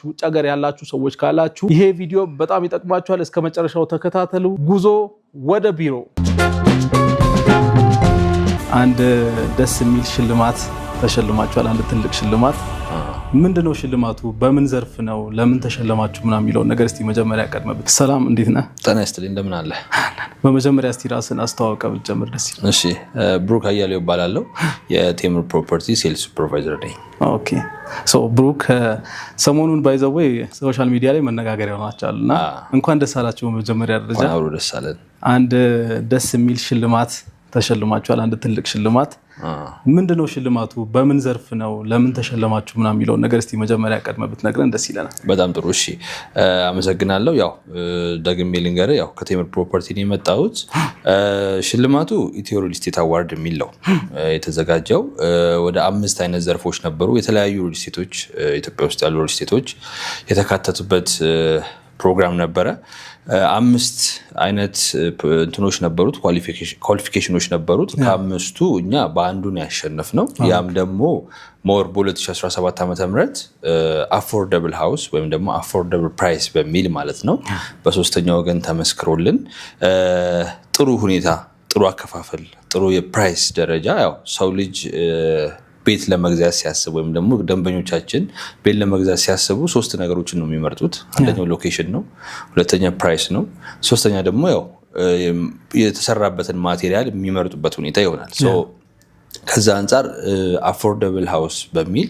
ውጭ ሀገር ያላችሁ ሰዎች ካላችሁ ይሄ ቪዲዮ በጣም ይጠቅማችኋል። እስከ መጨረሻው ተከታተሉ። ጉዞ ወደ ቢሮ። አንድ ደስ የሚል ሽልማት ተሸልማችኋል። አንድ ትልቅ ሽልማት። ምንድነው ሽልማቱ? በምን ዘርፍ ነው? ለምን ተሸለማችሁ? ምናምን የሚለውን ነገር እስቲ መጀመሪያ ቀድመህ። ሰላም፣ እንዴት ነህ? ጤና ይስጥልኝ፣ እንደምን አለ? በመጀመሪያ እስቲ ራስህን አስተዋውቀህ ብትጀምር ደስ ይላል። እሺ፣ ብሩክ አያሌው እባላለሁ። የቴምር ፕሮፐርቲ sales supervisor ነኝ። Okay, so ብሩክ፣ ሰሞኑን by the way social media ላይ መነጋገሪያ ሆናችኋል እና እንኳን ደስ አላችሁ። በመጀመሪያ ደረጃ እንኳን አብሮ ደስ አለን። አንድ ደስ የሚል ሽልማት ተሸልማችኋል። አንድ ትልቅ ሽልማት። ምንድነው ሽልማቱ? በምን ዘርፍ ነው? ለምን ተሸለማችሁ? ምናምን የሚለውን ነገር እስቲ መጀመሪያ ቀድመህ ብትነግረን ደስ ይለናል። በጣም ጥሩ። እሺ፣ አመሰግናለሁ። ያው ደግሜ ልንገርህ፣ ያው ከቴምር ፕሮፐርቲ ነው የመጣሁት። ሽልማቱ ኢትዮ real estate award የሚል ነው የተዘጋጀው። ወደ አምስት አይነት ዘርፎች ነበሩ። የተለያዩ real estate ኦች፣ ኢትዮጵያ ውስጥ ያሉ real estate ኦች የተካተቱበት ፕሮግራም ነበረ። አምስት አይነት እንትኖች ነበሩት፣ qualification ኦች ነበሩት። ከአምስቱ እኛ በአንዱ ነው ያሸነፍነው። ያም ደግሞ more በ2017 ዓ ም affordable house ወይም ደግሞ affordable price በሚል ማለት ነው፣ በሶስተኛ ወገን ተመስክሮልን ጥሩ ሁኔታ፣ ጥሩ አከፋፈል፣ ጥሩ የ price ደረጃ። ያው ሰው ልጅ ቤት ለመግዛት ሲያስብ ወይም ደግሞ ደንበኞቻችን ቤት ለመግዛት ሲያስቡ ሶስት ነገሮችን ነው የሚመርጡት። አንደኛው location ነው፣ ሁለተኛ price ነው፣ ሶስተኛ ደግሞ ያው የተሰራበትን material የሚመርጡበት ሁኔታ ይሆናል። ከዛ አንጻር affordable house በሚል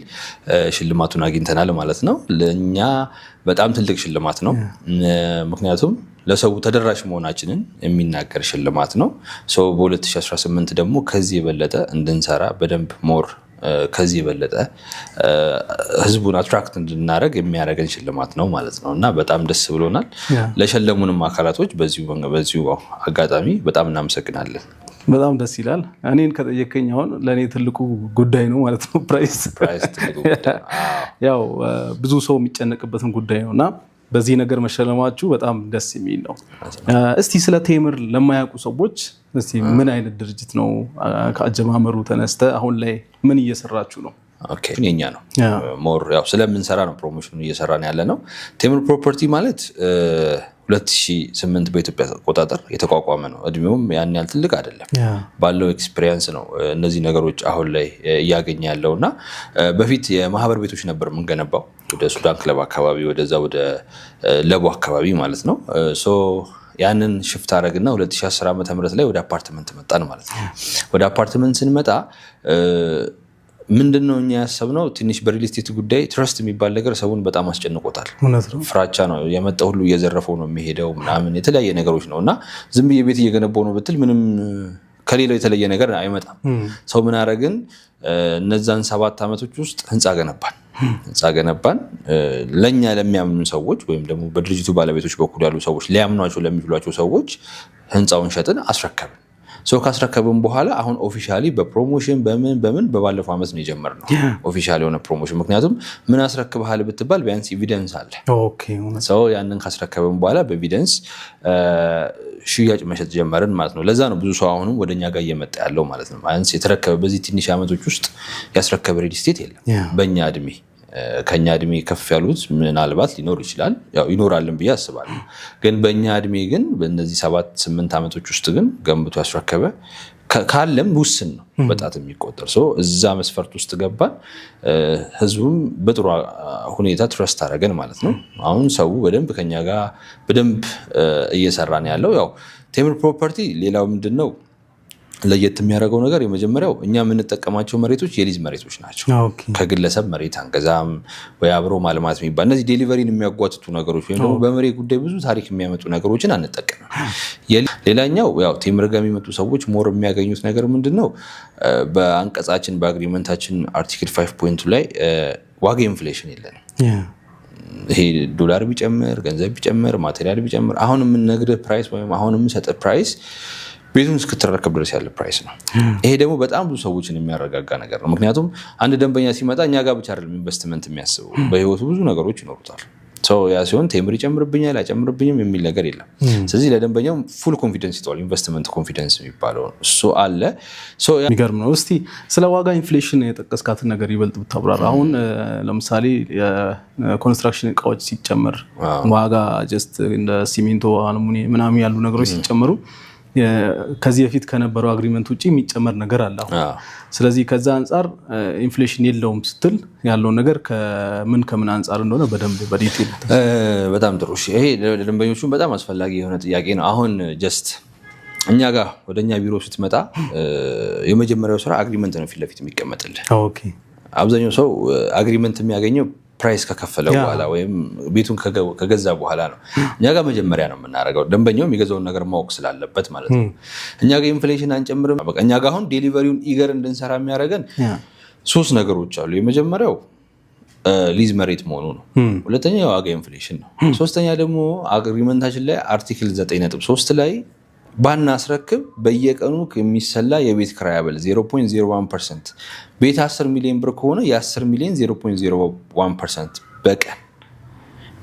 ሽልማቱን አግኝተናል ማለት ነው። ለእኛ በጣም ትልቅ ሽልማት ነው። ምክንያቱም ለሰው ተደራሽ መሆናችንን የሚናገር ሽልማት ነው። በ2018 ደግሞ ከዚህ የበለጠ እንድንሰራ፣ በደንብ more ከዚህ የበለጠ ህዝቡን attract እንድናደርግ የሚያደርገን ሽልማት ነው ማለት ነው እና በጣም ደስ ብሎናል። ለሸለሙንም አካላቶች በዚሁ አጋጣሚ በጣም እናመሰግናለን። በጣም ደስ ይላል። እኔን ከጠየቀኝ አሁን ለእኔ ትልቁ ጉዳይ ነው ማለት ነው price። ያው ብዙ ሰው የሚጨነቅበትን ጉዳይ ነው እና በዚህ ነገር መሸለማችሁ በጣም ደስ የሚል ነው። እስቲ ስለ ቴምር ለማያውቁ ሰዎች እስቲ ምን አይነት ድርጅት ነው? ከአጀማመሩ ተነስተህ አሁን ላይ ምን እየሰራችሁ ነው? የኛ ነው፣ more ያው ስለምንሰራ ነው promotion ኑ እየሰራን ያለ ነው። ቴምር ፕሮፐርቲ ማለት 2008 በኢትዮጵያ አቆጣጠር የተቋቋመ ነው። እድሜውም ያን ያህል ትልቅ አይደለም። ባለው experience ነው እነዚህ ነገሮች አሁን ላይ እያገኘ ያለው። እና በፊት የማህበር ቤቶች ነበር የምንገነባው፣ ወደ ሱዳን ክለብ አካባቢ፣ ወደዛ ወደ ለቡ አካባቢ ማለት ነው። ያንን shift አደረግና 2010 ዓ.ም ላይ ወደ አፓርትመንት መጣን ማለት ነው። ወደ አፓርትመንት ስንመጣ ምንድን ነው እኛ ያሰብነው፣ ትንሽ በ real estate ጉዳይ trust የሚባል ነገር ሰውን በጣም አስጨንቆታል። ፍራቻ ነው፣ የመጣ ሁሉ እየዘረፈው ነው የሚሄደው ምናምን የተለያየ ነገሮች ነው። እና ዝም ብዬ ቤት እየገነባው ነው ብትል ምንም ከሌላው የተለየ ነገር አይመጣም። So ምን አደረግን? እነዛን 7 ዓመቶች ውስጥ ህንፃ ገነባን። ህንፃ ገነባን። ለእኛ ለሚያምኑ ሰዎች ወይም ደግሞ በድርጅቱ ባለቤቶች በኩል ያሉ ሰዎች ሊያምኗቸው ለሚችሏቸው ሰዎች ህንፃውን ሸጥን፣ አስረከብን። So ካስረከብን በኋላ አሁን officially በ promotion በምን በምን በባለፈው ዓመት ነው የጀመርነው officially የሆነ promotion። ምክንያቱም ምን አስረክብሃል ብትባል ቢያንስ evidence አለ። So ያንን ካስረከብን በኋላ በ evidence ሽያጭ መሸጥ ጀመርን ማለት ነው። ለዛ ነው ብዙ ሰው አሁንም ወደኛ ጋር እየመጣ ያለው ማለት ነው። ቢያንስ የተረከበ፣ በዚህ ትንሽ ዓመቶች ውስጥ ያስረከበ real estate የለም በእኛ እድሜ። ከኛ እድሜ ከፍ ያሉት ምናልባት ሊኖር ይችላል፣ ያው ይኖራልን ብዬ አስባለሁ። ግን በእኛ እድሜ ግን በእነዚህ 7-8 ዓመቶች ውስጥ ግን ገንብቶ ያስረከበ ካለም ውስን ነው፣ በጣት የሚቆጠር። So እዛ መስፈርት ውስጥ ገባን። ህዝቡም በጥሩ ሁኔታ trust አደረገን ማለት ነው። አሁን ሰው በደንብ ከኛ ጋር በደንብ እየሰራ ነው ያለው። ያው ቴምር ፕሮፐርቲ ሌላው ምንድን ነው ለየት የሚያደርገው ነገር? የመጀመሪያው እኛ የምንጠቀማቸው መሬቶች የሊዝ መሬቶች ናቸው። ከግለሰብ መሬት አንገዛም ወይ አብሮ ማልማት የሚባል እነዚህ delivery ን የሚያጓትቱ ነገሮች ወይም ደግሞ በመሬት ጉዳይ ብዙ ታሪክ የሚያመጡ ነገሮችን አንጠቀምም። ሌላኛው ያው ቴምር ጋር የሚመጡ ሰዎች more የሚያገኙት ነገር ምንድን ነው? በአንቀጻችን፣ በ agreement ኣችን article 5.2 ላይ ዋጋ inflation የለንም። ይሄ ዶላር ቢጨምር፣ ገንዘብ ቢጨምር፣ material ቢጨምር አሁን የምንነግርህ price ወይም አሁን የምሰጥህ price ቤቱን እስክትረከብ ድረስ ያለ price ነው። ይሄ ደግሞ በጣም ብዙ ሰዎችን የሚያረጋጋ ነገር ነው። ምክንያቱም አንድ ደንበኛ ሲመጣ እኛ ጋር ብቻ አይደለም ኢንቨስትመንት የሚያስበው፣ በህይወቱ ብዙ ነገሮች ይኖሩታል። ያ ሲሆን ቴምር ይጨምርብኛል አይጨምርብኝም የሚል ነገር የለም። ስለዚህ ለደንበኛው full confidence ይሰጠዋል። Investment confidence የሚባለው እሱ አለ። የሚገርም ነው። እስቲ ስለ ዋጋ inflation የጠቀስካትን ነገር ይበልጥ ብታብራራ። አሁን ለምሳሌ የ construction እቃዎች ሲጨመር ዋጋ just እንደ ሲሚንቶ፣ አልሙኒየም ምናምን ያሉ ነገሮች ሲጨመሩ ከዚህ በፊት ከነበረው agreement ውጭ የሚጨመር ነገር አለ አሁን። ስለዚህ ከዛ አንጻር inflation የለውም ስትል ያለውን ነገር ከምን ከምን አንጻር እንደሆነ በደንብ በ detail። በጣም ጥሩ። ይሄ ለደንበኞቹም በጣም አስፈላጊ የሆነ ጥያቄ ነው። አሁን just እኛ ጋር ወደ እኛ ቢሮ ስትመጣ የመጀመሪያው ስራ agreement ነው ፊት ለፊት የሚቀመጥልህ። አብዛኛው ሰው agreement የሚያገኘው price ከከፈለ በኋላ ወይም ቤቱን ከገዛ በኋላ ነው። እኛ ጋር መጀመሪያ ነው የምናደርገው፣ ደንበኛው የሚገዛውን ነገር ማወቅ ስላለበት ማለት ነው። እኛ ጋር inflation አንጨምርም። በቃ እኛ ጋር አሁን delivery ውን eager እንድንሰራ የሚያደርገን ሶስት ነገሮች አሉ። የመጀመሪያው ሊዝ መሬት መሆኑ ነው። ሁለተኛ የዋጋ inflation ነው። ሶስተኛ ደግሞ agreement ኣችን ላይ article 9.3 ላይ ባናስረክብ በየቀኑ የሚሰላ የቤት ክራይ አበል 0.01%፣ ቤት 10 ሚሊዮን ብር ከሆነ የ10 ሚሊዮን 0.01% በቀን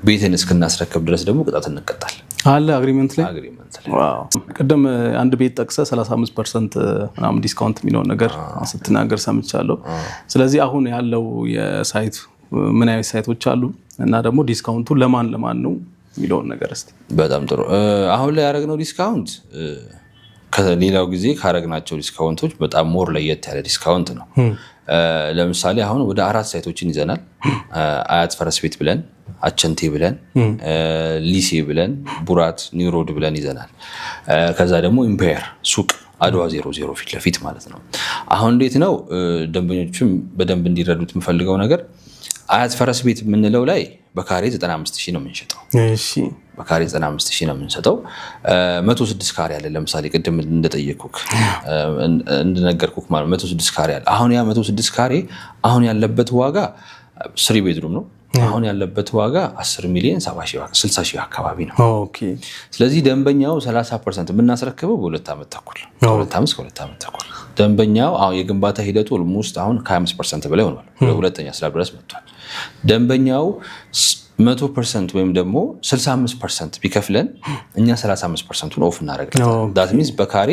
ቤትን እስክናስረክብ ድረስ ደግሞ ቅጣት እንቀጣል። አለ agreement ላይ። Agreement ላይ። ቅድም አንድ ቤት ጠቅሰህ 35% ምናምን discount የሚለውን ነገር ስትናገር ሰምቻለሁ። ስለዚህ አሁን ያለው የ site ምን አይነት site ኦች አሉ እና ደግሞ discount ኡ ለማን ለማን ነው የሚለውን ነገር እስኪ። በጣም ጥሩ። አሁን ላይ ያደረግነው discount ከሌላው ጊዜ ካረግናቸው discount ኦች በጣም more ለየት ያለ discount ነው። ለምሳሌ አሁን ወደ አራት site ኦችን ይዘናል። አያት ፈረስ ቤት ብለን፣ አቸንቴ ብለን፣ ሊሴ ብለን፣ ቡራት ኒው ሮድ ብለን ይዘናል። ከዛ ደግሞ ኢምፓየር ሱቅ አድዋ 00 ፊት ለፊት ማለት ነው። አሁን እንዴት ነው፣ ደንበኞቹም በደንብ እንዲረዱት የምፈልገው ነገር አያት ፈረስ ቤት የምንለው ላይ በካሬ 95 ሺህ ነው የምንሸጠው። በካሬ 95 ሺህ ነው የምንሸጠው። 106 ካሬ አለ። ለምሳሌ ቅድም እንደጠየኩክ እንደነገርኩክ ማለት 106 ካሬ አለ። አሁን ያ 106 ካሬ አሁን ያለበት ዋጋ three bedroom ነው። አሁን ያለበት ዋጋ 10 ሚሊዮን 60 ሺህ አካባቢ ነው። ስለዚህ ደንበኛው 30% የምናስረክበው በ2 ዓመት ተኩል፣ ከ2 ዓመት እስከ 2 ዓመት ተኩል። ደንበኛው አሁን የግንባታ ሂደቱ almost አሁን ከ25% በላይ ሆኗል። ሁለተኛ slab ድረስ መጥቷል። ደንበኛው 100% ወይም ደግሞ 65% ቢከፍለን እኛ 35% ኡን off እናደርግለታለን። That means በካሬ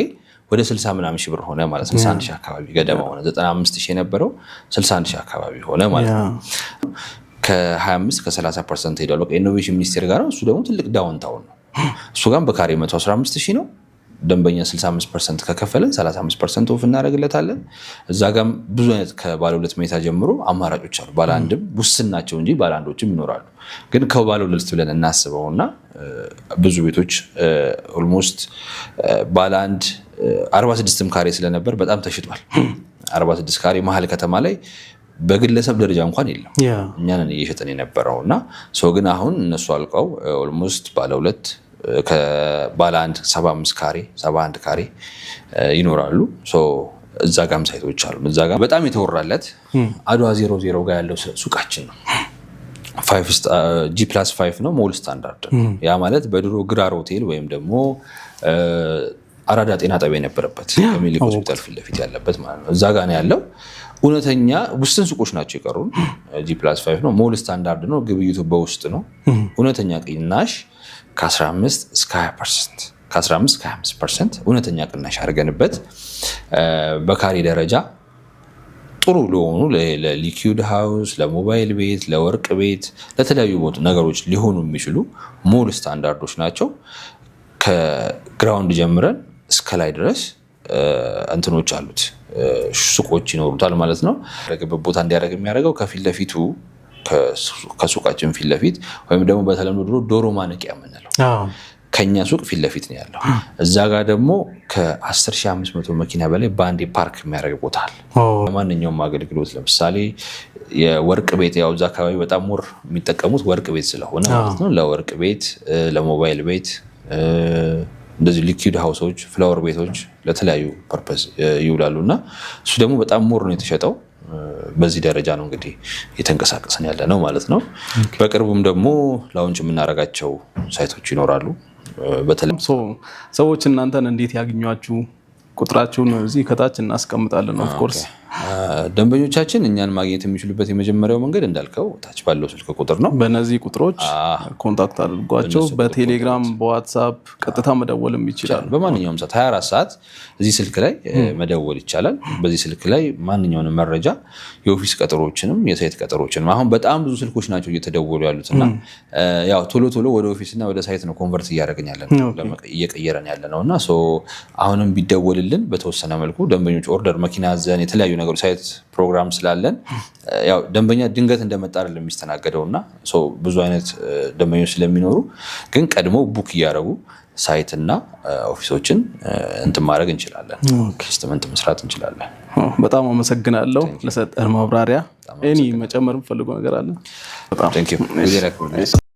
ወደ 60 ምናምን ሺህ ብር ሆነ ማለት 61 ሺህ አካባቢ ገደማ ሆነ። 95 ሺህ የነበረው 61 ሺህ አካባቢ ሆነ ማለት ነው። ከ25 ከ30% ሄዷል። በቃ ኢኖቬሽን ሚኒስቴር ጋር ነው። እሱ ደግሞ ትልቅ downtown ነው። እሱ ጋርም በካሬ 115 ሺህ ነው። ደንበኛ 65% ከከፈለን 35% off እናደርግለታለን። እዛ ጋም ብዙ አይነት ከባለ ሁለት መኝታ ጀምሮ አማራጮች አሉ። ባለ አንድም ውስን ናቸው እንጂ ባለ አንዶችም ይኖራሉ። ግን ከባለ ሁለት ብለን እናስበው እና ብዙ ቤቶች almost ባለ አንድ 46ም ካሬ ስለነበር በጣም ተሽጧል። 46 ካሬ መሀል ከተማ ላይ በግለሰብ ደረጃ እንኳን የለም። እኛንን እየሸጠን የነበረው እና ሰው ግን አሁን እነሱ አልቀው almost ባለ ሁለት ከባለ አንድ 75 ካሬ፣ 71 ካሬ ይኖራሉ። እዛ ጋም site ኦች አሉ። እዛ ጋ በጣም የተወራለት አድዋ 00 ጋር ያለው ሱቃችን ነው። G+5 ነው፣ mall standard ነው። ያ ማለት በድሮ ግራር ሆቴል ወይም ደግሞ አራዳ ጤና ጣቢያ የነበረበት ከሚኒሊክ ሆስፒታል ፊት ለፊት ያለበት ማለት ነው። እዛ ጋ ነው ያለው። እውነተኛ ውስን ሱቆች ናቸው የቀሩን። G+5 ነው፣ mall standard ነው። ግብይቱ በውስጥ ነው። እውነተኛ ቅናሽ ከ15 እስከ 20%፣ ከ15 እስከ 25% እውነተኛ ቅናሽ አድርገንበት በካሬ ደረጃ ጥሩ ለሆኑ ለ liquid house፣ ለሞባይል ቤት፣ ለወርቅ ቤት፣ ለተለያዩ ነገሮች ሊሆኑ የሚችሉ mall standard ኦች ናቸው። ከ ground ጀምረን እስከ ላይ ድረስ እንትኖች አሉት፣ ሱቆች ይኖሩታል ማለት ነው። ያደረገበት ቦታ እንዲያደርግ የሚያደርገው ከፊት ለፊቱ፣ ከሱቃችን ፊት ለፊት ወይም ደግሞ በተለምዶ ድሮ ዶሮ ማነቂያ የምንለው ከኛ ሱቅ ፊት ለፊት ነው ያለው። እዛ ጋር ደግሞ ከ10,500 መኪና በላይ በአንዴ ፓርክ የሚያደርግ ቦታ አለ። ማንኛውም አገልግሎት ለምሳሌ የወርቅ ቤት፣ ያው እዛ አካባቢ በጣም more የሚጠቀሙት ወርቅ ቤት ስለሆነ ማለት ነው። ለወርቅ ቤት፣ ለሞባይል ቤት፣ እንደዚህ liquid house ኦች፣ flower ቤቶች ለተለያዩ purpose ይውላሉ እና እሱ ደግሞ በጣም more ነው የተሸጠው። በዚህ ደረጃ ነው እንግዲህ እየተንቀሳቀስን ያለ ነው ማለት ነው። በቅርቡም ደግሞ launch የምናደርጋቸው site ኦች ይኖራሉ። በተለይ ሰዎች እናንተን እንዴት ያግኟችሁ? ቁጥራችሁን እዚህ ከታች እናስቀምጣለን። Of course። ደንበኞቻችን እኛን ማግኘት የሚችሉበት የመጀመሪያው መንገድ እንዳልከው ታች ባለው ስልክ ቁጥር ነው። በእነዚህ ቁጥሮች contact አድርጓቸው። በቴሌግራም፣ በዋትሳፕ ቀጥታ መደወልም ይችላል። በማንኛውም ሰዓት 24 ሰዓት እዚህ ስልክ ላይ መደወል ይቻላል። በዚህ ስልክ ላይ ማንኛውንም መረጃ፣ የ office ቀጠሮችንም የ site ቀጠሮችንም፣ አሁን በጣም ብዙ ስልኮች ናቸው እየተደወሉ ያሉት እና ያው ቶሎ ቶሎ ወደ office እና ወደ site ነው convert እያደረግን ያለ ነው፣ እየቀየረን ያለ ነው። እና አሁንም ቢደወልልን በተወሰነ መልኩ ደንበኞች order መኪና አዘን የተለያዩ ነገሮች site ፕሮግራም ስላለን ያው ደንበኛ ድንገት እንደመጣ አይደለም የሚስተናገደው። እና ብዙ አይነት ደንበኞች ስለሚኖሩ ግን ቀድሞ book እያደረጉ site እና office ኦችን እንትን ማድረግ እንችላለን፣ ኢንቨስትመንት መስራት እንችላለን። በጣም አመሰግናለሁ ለሰጠን ማብራሪያ። Any መጨመር የምፈልገው ነገር አለ? Thank you.